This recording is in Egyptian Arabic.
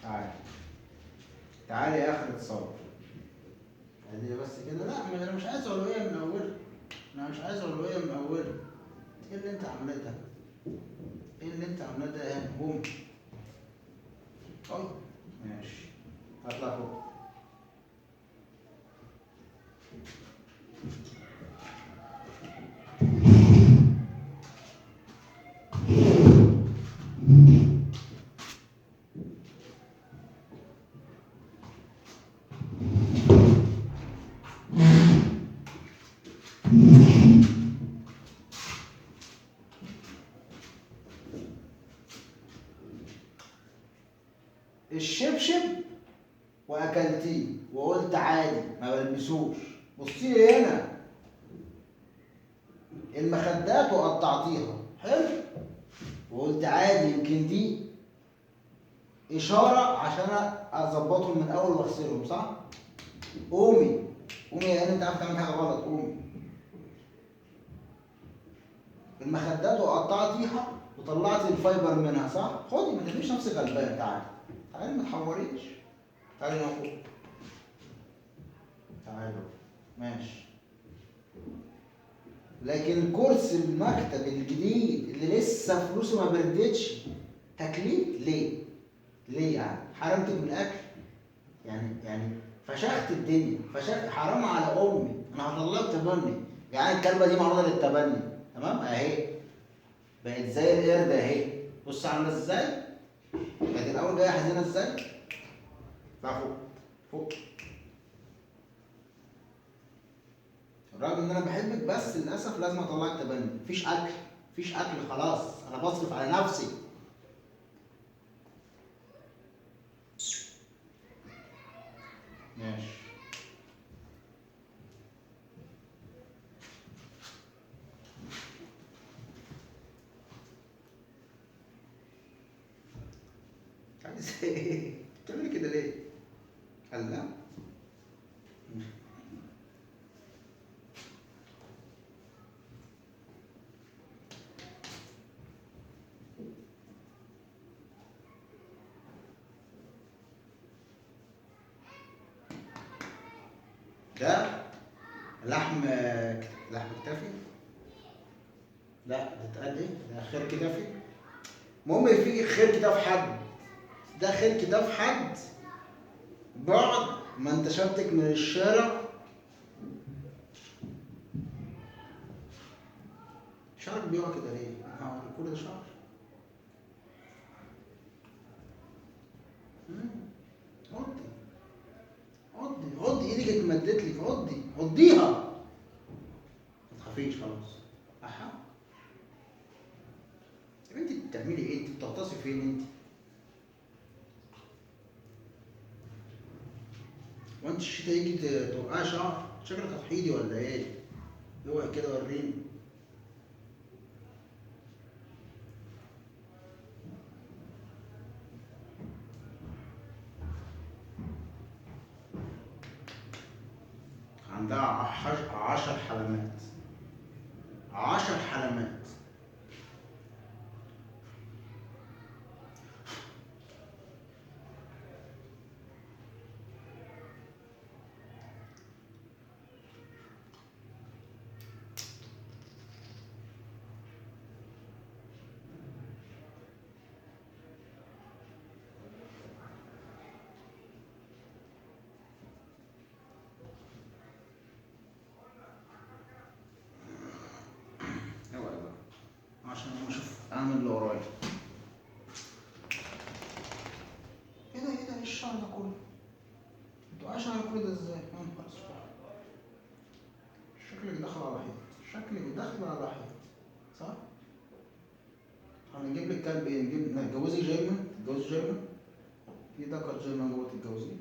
تعالي تعالي يا اخرة صبر. ادي بس كده. لا ما انا مش عايز علوية من اولها، انا مش عايز علوية من اولها. ايه اللي انت عاملاه ده؟ ايه اللي انت عاملاه ده يا هوم؟ طيب ماشي، هطلع فوق. الشبشب واكلتيه وقلت عادي ما بلبسوش. بصي لي هنا المخدات وقطعتيها، حلو، وقلت عادي يمكن دي اشارة عشان اظبطهم من الاول واغسلهم، صح؟ قومي قومي يا هاني، انت عارف تعمل حاجة غلط. قومي. المخدات وقطعتيها وطلعتي ال fiber منها، صح؟ خدي، ما تعمليش نفسك غلبان. تعالي تعالي، ما تحوريش، تعالي هنا فوق، تعالي. ماشي. لكن كرسي المكتب الجديد اللي لسه فلوسه ما بردتش تاكليه ليه؟ ليه يعني؟ حرمتك من الاكل؟ يعني فشخت الدنيا، فشخت. حرام على امي، انا هطلعك تبني. يعني الكلبة دي معرضه للتبني، تمام؟ اهي بقت زي القرد اهي. بص عامله ازاي؟ كانت الاول جاية حزينة ازاي؟ اطلع فوق فوق. الرغم ان انا بحبك بس للاسف لازم اطلعك تبني. مفيش اكل، مفيش اكل، خلاص انا بصرف على نفسي. ماشي. عايز ايه؟ بتعملي كده ليه؟ الله. ده لحم، لحم كتافي؟ لا ده اتقال ايه؟ ده خير كتافي. المهم في خير كتاف حد، ده خير كتاف حد بعد ما انتشرتك من الشارع. شعرك بيقع كده ليه؟ كل ده شعر؟ عضي عضي عضي، ايدك اتمدت لك، عضي عضيها، ما تخافيش خلاص. اها يا بنتي بتعملي ايه؟ انت بتغطسي فين انت؟ وانت الشتا يجي توقعي شعر؟ شكلك هتحيدي ولا ايه؟ اوعي كده وريني. عندها 10 حلمات، 10 حلمات. عشان اشوف اعمل اللي ورايا. ايه ده ايه ده ايه الشعر ده كله؟ انتوا عايش على كل ده ازاي؟ يا نهار اسود، شكلك داخل على حيط، شكلك داخل على حيط، صح؟ هنجيب لك كلب ايه؟ نجيب نتجوزي German؟ تتجوزي German؟ في ذكر German جوه تتجوزيه؟